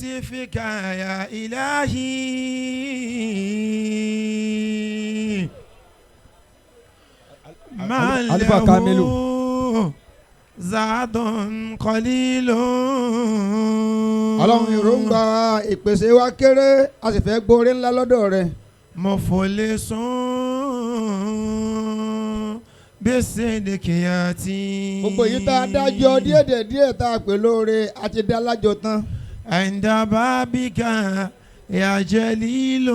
بلطفك يا إلهي ما Alifa Kamilu. له زاد قليل Ọlọ́run èròǹgbà ìpèsè wa kéré a sì fẹ́ gbóore ńlá lọ́dọ̀ rẹ̀. مفلس بالصدق ياتي Gbogbo èyí tá a dájọ́ díẹ̀ díẹ̀ tá a pè lóore a ti dá lájọ tán. عند بابك يا جليل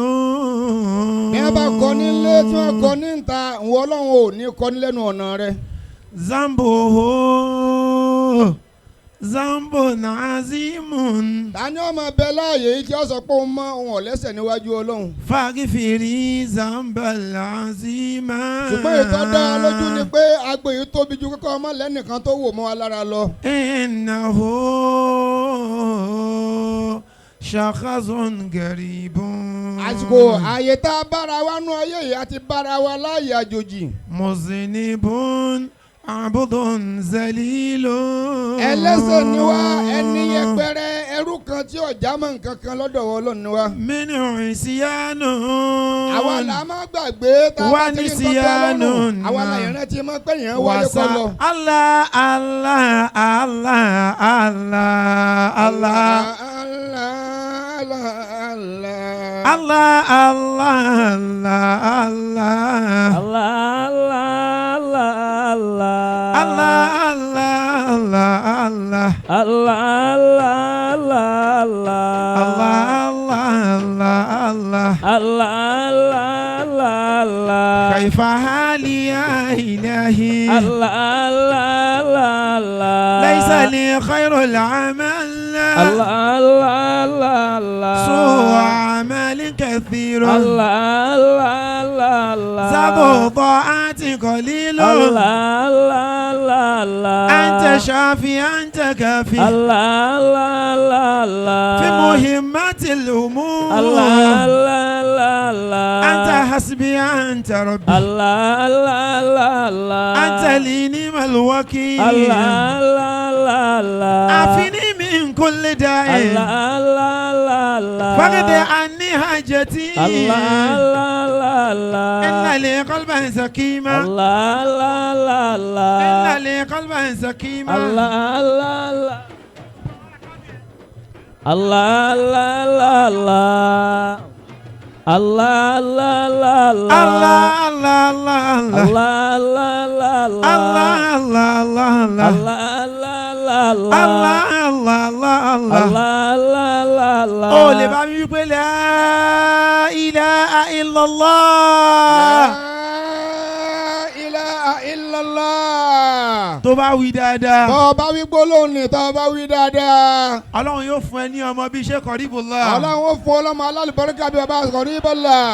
Bí wọ́n bá kọ nílé tí wọ́n kọ níta ìwọ Ọlọ́run ò ní kọ ní lẹ́nu ọ̀nà rẹ̀. ذنبه ذنب عظيم Ta ni ó máa bẹ láàyè yìí tí ó sọ pé òun mọ òun ọ̀lẹ́sẹ̀ níwájú Ọlọ́run? فاغفري ذنب العظيم Ṣùgbọ́n ìtọ́ dá a lójú ni pé agbo yìí tóbi ju kíkọ́ ọmọ lẹ́nìkan tó wò mọ́ wa lára lọ. إنه شخص غريب Àsìkò ààyè tá a bára wa nú ayé yìí a ti bára wa láàyè àjòjì. مذنب عبد ذليل Ẹlẹ́ṣẹ̀ ni wá ẹni yẹpẹrẹ ẹrú kan tí ọ̀já mọ̀ nǹkan kan lọ́dọ̀ wọn Ọlọ́run ni wá. منه عصيان Àwa là máa gbàgbé tá a bá ti rí nǹkan tó lọ́rùn. Àwa là ìrántí máa pé yẹn wáyé kọ́ lọ. الله الله الله الله الله Allah, Allah, الله الله الله Allah Allah Allah الله الله الله Allah Allah Allah الله الله الله Allah Allah Allah كيف حالي يا إلهي Allah Allah Allah ليس لي خير العمل Allah Allah Allah Allah سوء عمل كثير Allah Allah Allah Allah زاد طاعات قليل Allah Allah Allah Allah أنت شافي أنت كافي Allah Allah Allah Allah في مهمة الأمور Allah Allah Allah Allah أنت حسبي أنت ربي Allah Allah Allah Allah أنت لي نعم الوكيل Allah Allah Allah Allah عافني من كل داء Allah Allah Allah Allah فقد عني حاجتي Allah Allah Allah Allah إن لي قلبا سقيما Allah Allah Allah Allah إن لي قلبا سقيما Allah Allah Allah Allah Allah Allah Allah Allah Allah الله الله الله Allah Allah Allah الله الله الله Allah الله Allah الله Allah الله الله Allah الله Allah Allah ó lè bá mi wípé la ilaha illallah La ilaha illallah. Tó bá wí dáadáa Tọ́ ọ bá wí gbólóhùn ni tọ́ ọ bá wí dáadáa. Ọlọ́run yóò fún ẹ ní ọmọ bíi Sheikh Qaribullah. Ọlọ́run ó fún ọlọ́mọ alálùbáríkà bíi bàbá Qaribullah.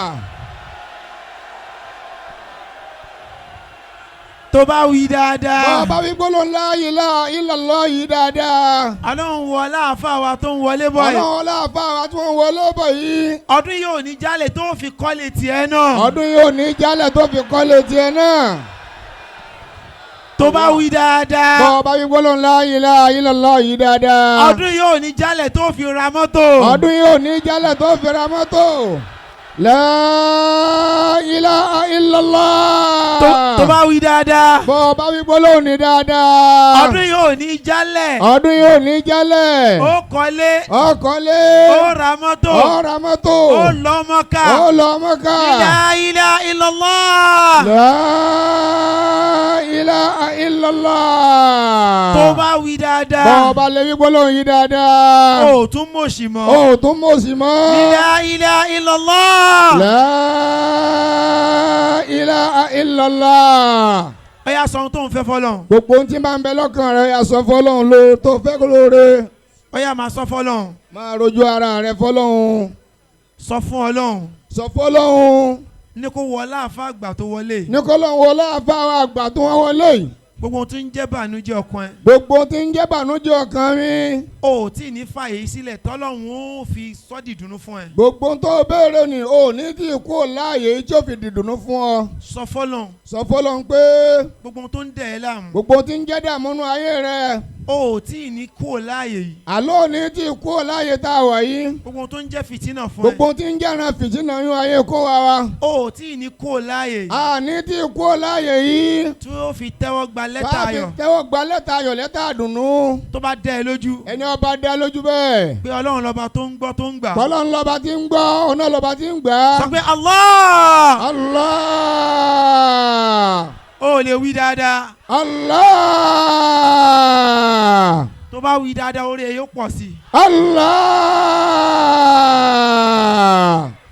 Tó bá wí Tọ́ dáadáa ọ bá wí gbólóhùn la ilaha illallah yìí dáadáa. Ọlọ́run wọlé àáfàá wa tó ń wọlé bọ̀ yìí. Ọlọ́run ọlọ́àfà wa tí wọ́n wọlé bọ̀ yìí. Ọdún yóò ní jálè tó fi kọ́lé tiẹ̀ náà. Ọdún yóò ní jálẹ̀ tó fi kọ́lé tiẹ̀ náà. Tó bá wí dáadáa Tọ́ ọ bá wí gbólóhùn la ilaha illallah yìí dáadáa. Ọdún yóò ní jálè tó fi ra mọ́tò. Ọdún yóò ní jálẹ̀ tó fi ra mọ́tò. La ilaha illallah. Tó bá wí dáadáa Bọ́ ọ bá wí gbólóhùn ní dáadáa. Ọdún yóò ní jálẹ̀ Ọdún yóò ní jálẹ̀. Ó kọ́lé Ó kọ́lé. Ó ra mọ́tò Ó ra mọ́tò. Ó lọ Mọ́kà. Ó lọ Mọ́kà. La ilaha illallah. La ilaha illallah. Tó bá wí dáadáa Bọ́ ọ bá lè wí gbólóhùn yìí dáadáa. Ó tún mọ̀ọ́sì mọ́. Ó tún mọ̀ sí mọ́. La ilaha illallah. La ilaha illallah. Ó yá, sọ ohun tó ń fẹ́ fọlọ́run. Gbogbo ohun tí máa ń bẹ lọ́kàn rẹ̀ yà sọ fọlọ́run ló tó fẹ́ kó lóore. Ó yá, máa sọ fọlọ́run. Máa rojú ara rẹ fọlọ́run. Sọ fún Ọlọ́run. Sọ fọlọ́run. Ní kó wọlé àfa àgbà tó wọlé. Ní kọ́lọ́run wọlé àfa àgbà tó wọ́n wọlé yìí. Gbogbo ohun tí ń jẹ́ bànújẹ́ ọkàn ẹ. Gbogbo ohun tí ń jẹ́ bànújẹ́ ọkàn mi. O ò tí ì ní fàyè sílẹ̀ tọ́lọ́run ó fi sọ́dì dùnú fún ẹ. Gbogbo ohun tó béèrè ni o ní tí kú láàyè tí ó fi dìdùnú fún ọ. Sọ fọlọ́run. Sọ fọlọ́run pé Gbogbo ohun tó ń dẹ̀ ẹ́ láàmú. Gbogbo ohun tí ń jẹ́ dààmú nínú ayé rẹ. O ò tí ì ní kúrò láàyè yìí. Àlọ́ òní tí kú láàyè tá a wà yìí. Gbogbo ohun tó ń jẹ́ fìtínà fún ẹ. Gbogbo ohun tí ń jẹ́ran fìtínà yún ayé kó wa wa. O ò tí ì ní kúrò láàyè yìí. Àní tí kú láàyè yìí. Tí ó fi tẹ́wọ́ gba lẹ́tà Bá a fi ayọ̀. tẹ́wọ́ gba lẹ́tà ayọ̀, lẹ́tà àdùnnú. Tó bá dẹ́ ẹ lójú. Ẹni ọba dá lójú bẹ́ẹ̀. Pé Ọlọ́run lọ́ba tó ń gbọ́ tó ń gbà. Ọlọ́run lọ́ba tí ń gbọ́, ọ̀nà lọ́ba tí ń gbà. Sọ pé Allah. Allah. O lè wí dáadáa. Allah. Tó bá wí dáadáa, orí ẹ yóò pọ̀ sí i. Allah.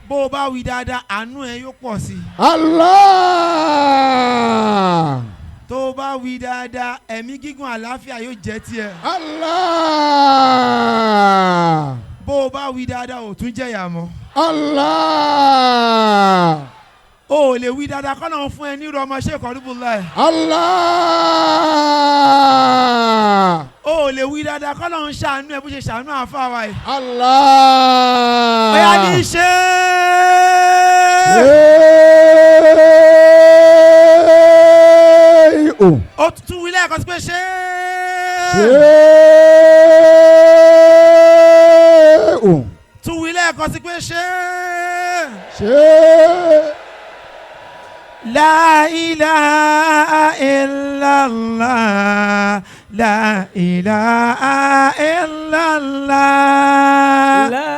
Bó o bá wí dáadáa, àánú ẹ yóò pọ̀ sí i. Allah. Tó o bá wí dáadáa, ẹ̀mí gígùn àlàáfíà yóò jẹ́ tiẹ̀. Allah. Bó o bá wí dáadáa, ò tún jẹ̀yà mọ́. Allah. O ò lè wí dáadáa kọ́nà fún ẹ ní irú ọmọ Sheikh Ọdúnbùláì. Allah. O ò lè wí dáadáa kọ́nà ń ṣàánú ẹ bó ṣe ṣàánú àáfàá wa yìí. Allah. Ọ̀yá ní ṣe é. Ó tún wí lẹ́ẹ̀kan sí pé ṣe tún wí lẹ́ẹ̀kan sí pé ṣe. La ilaha illallah, la ilaha illallah. La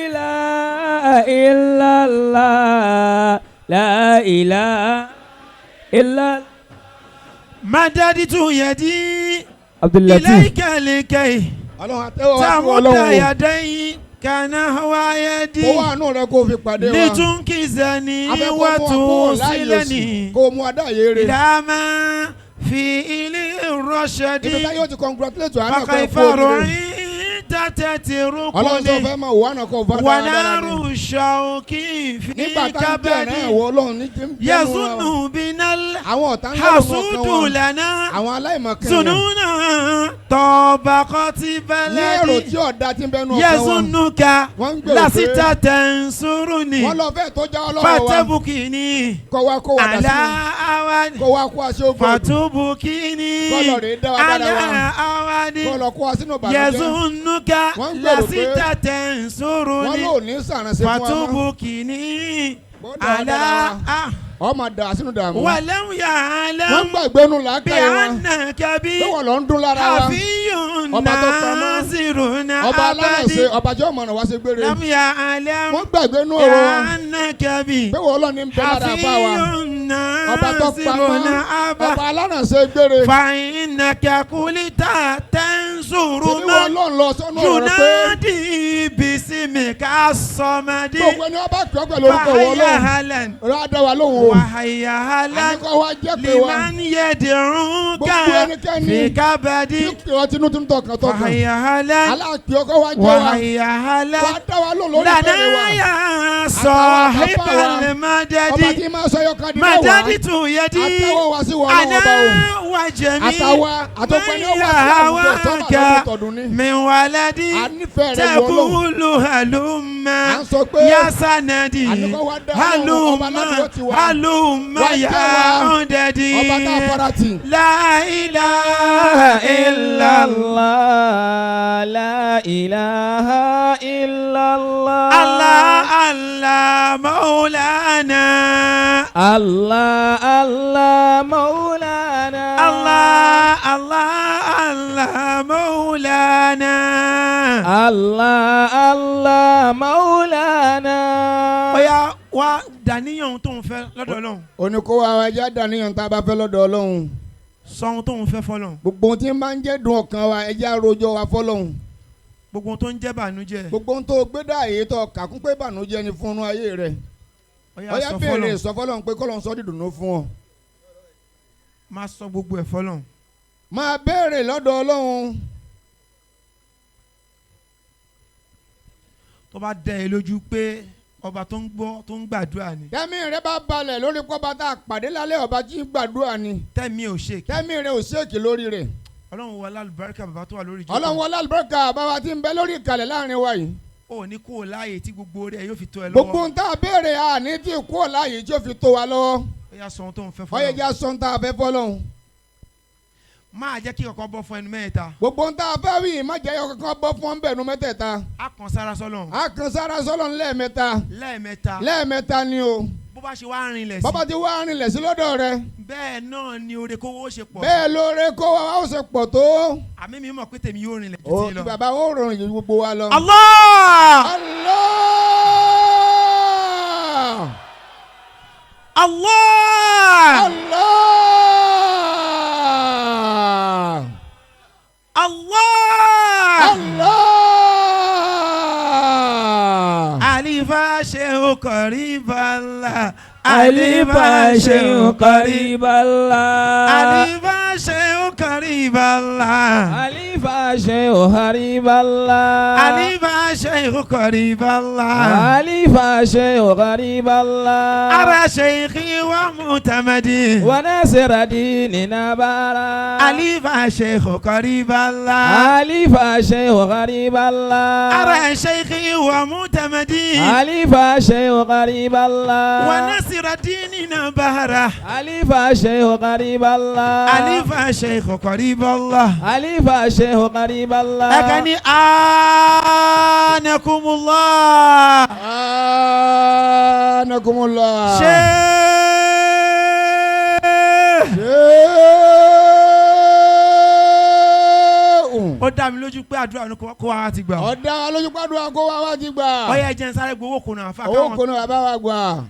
ilaha illallah. La ilaha illa. Madaditu yadi Abdul Latif. ilayka likay Ọlọ́run àtẹ́wọ́ wá sí tamuda Ọlọ́run o. yadayi kana huwa yadi Kó wà nù rẹ kó fi pàdé wa. litunkizani Afẹ́ kó wa mú wa kúrò láàyè òsì, tusilani kó mú adáyé rẹ. ila ma fi ili rashadi Ibi táyọ̀ ti congratulate wa náà kó fakaifa kú oríire. ru'ita Ọlọ́run sọ tatrukuni fẹ́ mọ̀ wà náà kó fa dáradára ni. wanaru shauki fi Nígbà tá ń jẹ́ kabadi náà wọ Ọlọ́run ní ti ń bẹnu wọn. yazunnu binal Àwọn ọ̀tá ń lọ́rùn ọkàn hasudu wọn. lana Àwọn aláìmọ̀kan yẹn. zununa tọbakọti Ní èrò baladi tí ọ̀dà ti ń bẹnu ọkàn wọn. yazunuka Wọ́n ń gbèrò pé lasita tansuruni wọ́n lọ fẹ́ tó já Ọlọ́run wa. fatebukini Kọ́ wa kó wa dà ala sínú. awadi Kọ́ wa kó aṣọ ògbó. fatubukini Kọ́ lọ rèé dá wa dára ala wa. awadi Kọ́ lọ kó wa sínú ìbànújẹ́. yazunuka Wọ́n ń gbèrò pé lasita wọ́n tansuruni lò ní sàrànṣe fún wa mọ́. fatubukini Bó dá wa ala dára wa. Ọmọ dà sínú dààmú. walam Wọ́n ya'lam gbàgbé nu làákàyè wọn. bi'annaka bi Pé wọ́n lọ ń dún lára wa. hafiyun Ọba tó pamọ́. nasirun Ọba alárànṣe, abadi ọba jẹ́ ọmọràn wá sí gbére. lam ya'lam Wọ́n gbàgbé nú ọ̀rọ̀ wọn. bi'annaka bi Pé wọ́n lọ ní bẹ lára àfa wa. hafiyun Ọba tó nasirun pamọ́. abadi Ọba alárànṣe gbére. fa innaka qulta tansuru Ṣèbí wọ́n man lọ ń lọ sọ́nù ọ̀rọ̀ rẹ pé yunadi bisimika as-samadi gbogbo ẹni wọ́n bá pè ọ́ pẹ̀lú orúkọ wọ́n fahayya lọ́hùn. halan Rà á dá wa lóhùn o. wahayya halan Àníkọ́ wa jẹ́ pé wa. liman yad'uka Gbogbo ẹnikẹ́ni fi kabadi Tí pè ọ́ tinú tinú tọkàn tọkàn. wahayya halan Aláàpẹ̀ ọkọ wa jẹ́ wa. wahayya halan Wà á dá wa lóhùn lórí ìbéèrè wa. lana ya Àtàwọn sahib àtàfà wa. Ọba al-madadi tí máa sọ yọkan di mẹ́wàá. madaditu yadi Àtẹ́wọ́ wa sí wọ Ọlọ́run ana ọba o. wa jami Àtàwa àtọ́pẹ́ ni ó wá sí àwùjọ sọ́mà lọ́dún tọdún ní. min waladi A nífẹ̀ẹ́ rẹ̀ wọ Ọlọ́run. taqulu halumma À ń sọ pé ya sanadi àníkọ́ wa dá Ọlọ́run ọba halumma aládùúgbò ti wa. halumma Wá ya jẹ́ wa. udadi Ọba tá a fara tì. la ilaha illallah Allah. La ilaha illallah. Allah Allah maulana Allah Allah Maulana. Allah Allah Allah maulana Allah Allah Maulana. Ọ̀yá wa dàníyàn ohun tó ń fẹ́ lọ́dọ̀ Ọlọ́run. Oníkó wa ẹja dàníyàn tá a bá fẹ́ lọ́dọ̀ Ọlọ́run. Sọ ohun tó ń fẹ́ fọlọ́run. Gbogbo ohun tí ń bá ń jẹ́ dùn ọkàn wa ẹja rojọ́ wa fọlọ́run. Gbogbo ohun tó ń jẹ́ bànújẹ́. Gbogbo ohun tó gbé dá èyí tó kàkún pé bànújẹ́ ni fún ayé rẹ̀. Ọ̀yá Ọ̀yá sọ béèrè fọlọ́run. sọ fọlọ́run pé kọ́lọ́run sọ dídùnú fún ọ. Má sọ gbogbo ẹ̀ fọlọ́run. Máa béèrè lọ́dọ̀ Ọlọ́run. Tó bá dẹ́ ẹ lójú pé ọba tó ń gbọ́ tó ń gbàdúrà ni. Tẹ́mí rẹ bá balẹ̀ lórí kọ́ba tá a pàdé lálẹ́ ọba tí ń gbàdúrà ni. Tẹ́mi ò ṣe kí. Tẹ́mí rẹ ò ṣèkì lórí rẹ̀. Ọlọ́run wọlé alùbáríkà bàbá tó wà lórí ìjókòó. Ọlọ́run wọlé àlùbáríkà bàbá tí ń bẹ lórí ìkàlẹ̀ láàrin wa yìí. Ó ní kó o láàyè tí gbogbo rẹ̀ yóò fi tó ẹ lọ́wọ́. Gbogbo ń tá a béèrè àní tí kú ọ̀ láàyè tí ó fi tó wa lọ́wọ́. Ó yá sọ ohun tó ń fẹ́ Ó yẹ fọlọ́run. jẹ́ aṣọ ń tá a fẹ́ fọlọ́run. Máa jẹ́ kí kankan bọ́ fún ẹnu mẹ́ta. Gbogbo ń tá a fẹ́ wí, má jẹ́ yọ kankan bọ́ fún ọ́n bẹ̀rù mẹ́tẹ̀ẹ̀ta. A kàn sára sọ́lọ́run. A kan sára sọ́lọ́run lẹ́ẹ̀mẹ́ta. Lẹ́ẹ̀mẹ́ta. Lẹ́ẹ̀mẹ́ta ni o. Bó bá ṣe wá rinlẹ̀ sí. Bọ́bá ti wá rinlẹ̀ sí lọ́dọ̀ rẹ. Bẹ́ẹ̀ náà ni oore kówó ṣe pọ̀. Bẹ́ẹ̀ lóore kó wa ó ṣe pọ̀ tó. Àmì mi mọ̀ pé tèmi yóò rinlẹ̀ ju O ti lọ. Bàbá ó rọrùn ju gbogbo wa lọ. Allah! Allah! Allah! Allah! Allah! Allah! Alifa Shehu Qaribala. Alifa Shehu Qaribala. Alifa Shehu Qaribala. Alifa Shehu Qaribala. Alifa Shehu Qaribala. Alifa Shehu Qaribala. Ara Sheikhi wa Mutamadi. Wa nasira dinina bara. Alifa Shehu Qaribala. Alifa Shehu Qaribala. Ara Sheikhi wa Mutamadi. Alifa Shehu Qaribala. Wa nasira dinina bahara. Alifa Shehu Qaribala. Alifa Shehu Qaribala. Alifa Shehu Qaribala. Ẹ̀ka ní anakumullah. Anakumullah. Ṣé Ṣéun. ó dá mi lójú pé àdúrà ní kó wa ti gbà. Ọ̀dà alójúpàdùn àkó wa wá ti gbà. Ọyá, ẹ jẹ́ n sáré gbowó kùnà àfa Owó káwọn kò ní bàbá wa gbà.